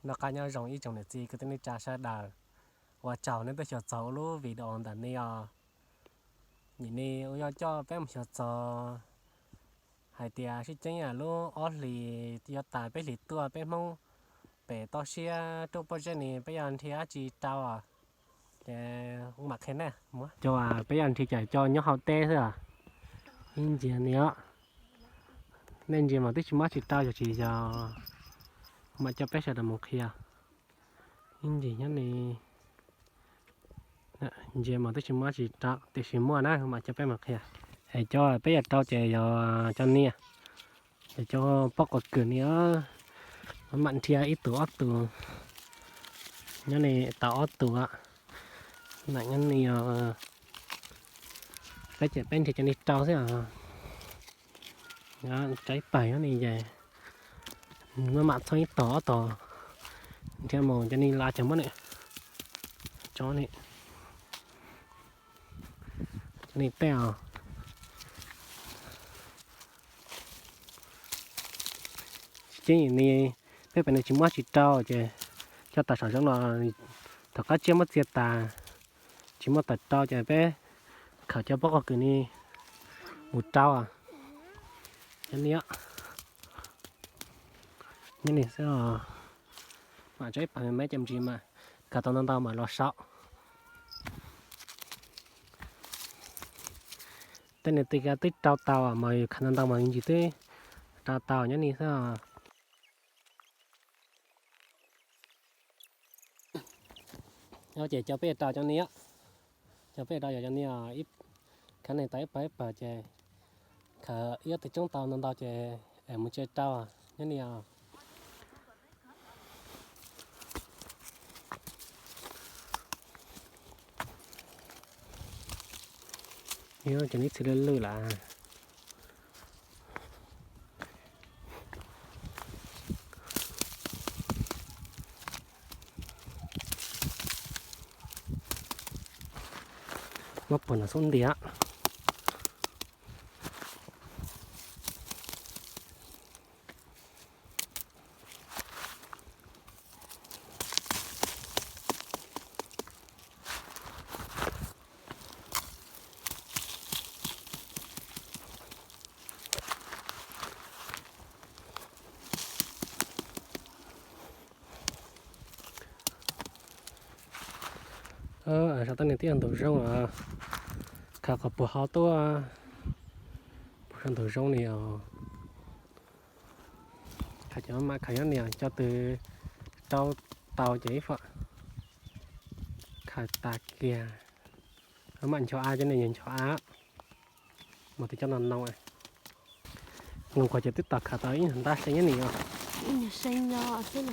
Noj qab nyob zoo ib tsoom niam txiv kwv tij neej tsa sawv daws, ua tsaug nej tuaj xyuas txog ua lub video ntawm no os. Nim no ua yuav coj peb mus xyuas txog hais tias sib ceeb lub ob hlis yuav tas peb hlis tuaj peb Hmoob pem toj siab rub pob zeb no peb yuav nrhiav dab tsi rau os. Ces kuv mam qhia nej, cov peb yuav nrhiav ces cov nyob hauv teb xwb os. Ib ntsis no, nej ntsia mas twb tsis muaj dab tsi rau, yog tsis yog mam coj peb sawv daws mus qhia. Ib ntsis nyob ni, ntsia mas twb tsis muaj dab tsi rau tiam sis muaj na, mam coj peb mus qhia. Es cov peb yuav rau ces yog cov niag, yog cov pob qa kwm ni, mam nrhiav ib tug ob tug, nyob ni tau ob tug. Nyob ni, peb ces peb nrhiav cov ni rau xwb os. Tso ib pawg nyob ni ces mam mam txhob ib tog ob tog, nrhiav mus cov ni lav ces muab ni, tso ni, cov ni tej os. Tsis ceeb ni, peb pem no tsis muaj dab tsi rau ces coj tawm saum zoov los, tom qab tsiaj muab txias tas, tsis muaj tawm rau ces peb khawm cov pob qa kwm ni mus rau. Nyob ni, nyob ni xwb os. Mam tso ib pawg me me ces ntsis mas khawm tau ntau ntau mam los sau. Tej niag twb rau tau mas yus khawm ntau ntau mas ntsis twb rau tau nyob ni xwb. Ces cov peb rau cov ni, cov peb rau yog cov ni, khawm neeg tau ib pawg ib pawg ces khawm ib ob tug tsoob tau ntau ntau ces mus tsev rau nyob ni os. Ces neb txhij lwj lwj lawm. Muab puag no xub ntiag. Sau tej niag twb yog ntug zoo os, khawm qhov puag hauv tuaj, puag saum ntug zoo ni os. Khawm cov mam khawm nyob ni, cov twb rau tau ces ib khawm tas kiag. Mam ncho av, cov ni yog ncho av, mas twb cov no no. Nqus Nquag ces twb tau khawm tau ib nyuag ntab see nyob ni os.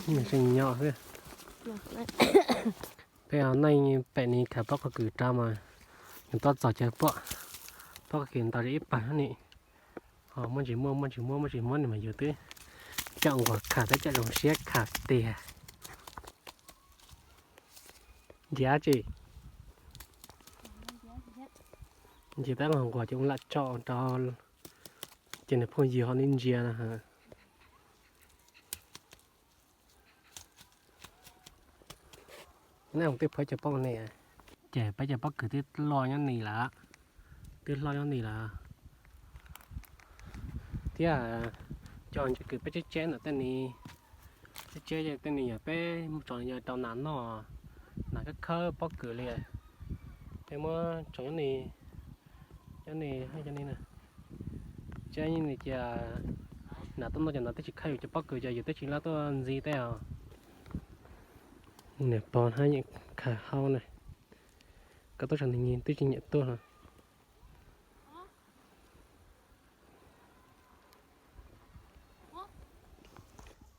Nyuag see nyo xwb. Peb neej pem ni khawm pob qa kwm rau mas yus tuaj txog ces pob qa kwm ntau zog ib pawg ni. Muaj ntsis muaj, muaj ntsis muaj, muaj ntsis muaj ni mas yus twb coj Nquag khawm twb coj zoo siab khawm tiag. Ntsia tsi, ntsia tab Nquag ces ua lam tso rau ces nws phooj ywg ho ntsia na. Nej mus twb phuab cov pob ne, ces peb cov pob kws twb loj nyob ni lawm, twb loj nyob ni lawm. Thiab cov ntses kws peb tseb tseb ntawm tej ni, tseb tseb tej ni yog peb tso yog rau nas noj, nas khawb khawb pob kws li. Peb muab tso nyob ni, nyob ni, nyob ni na. Tseb ni ces nas tuaj noj cov ntawd twb tsis khawb yus cov pob kws ces yus twb tsis lab tuaj ntxiv tej os. Niam pog hab yeej khawm hau na, koj tuaj tso nws twb tsis nyiam tuaj.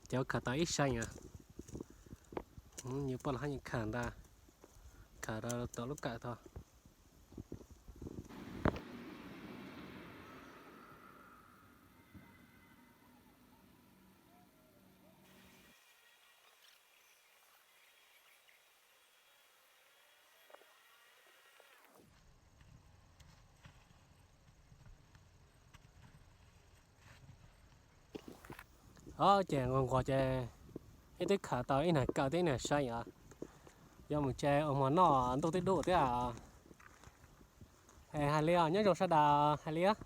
Cov khawm tau ib seem, yus poj los hab yeej khawm ntag, khawm rau tom lub kawm tod. Ces nquag nquag ces Twb khaws tau ib niag kaw thiab ib niag seev os. Yuav mus tsev ua hmo noj ntuj twb dub thiab. Hais li os, nyob zoo sawv daws, hais li os.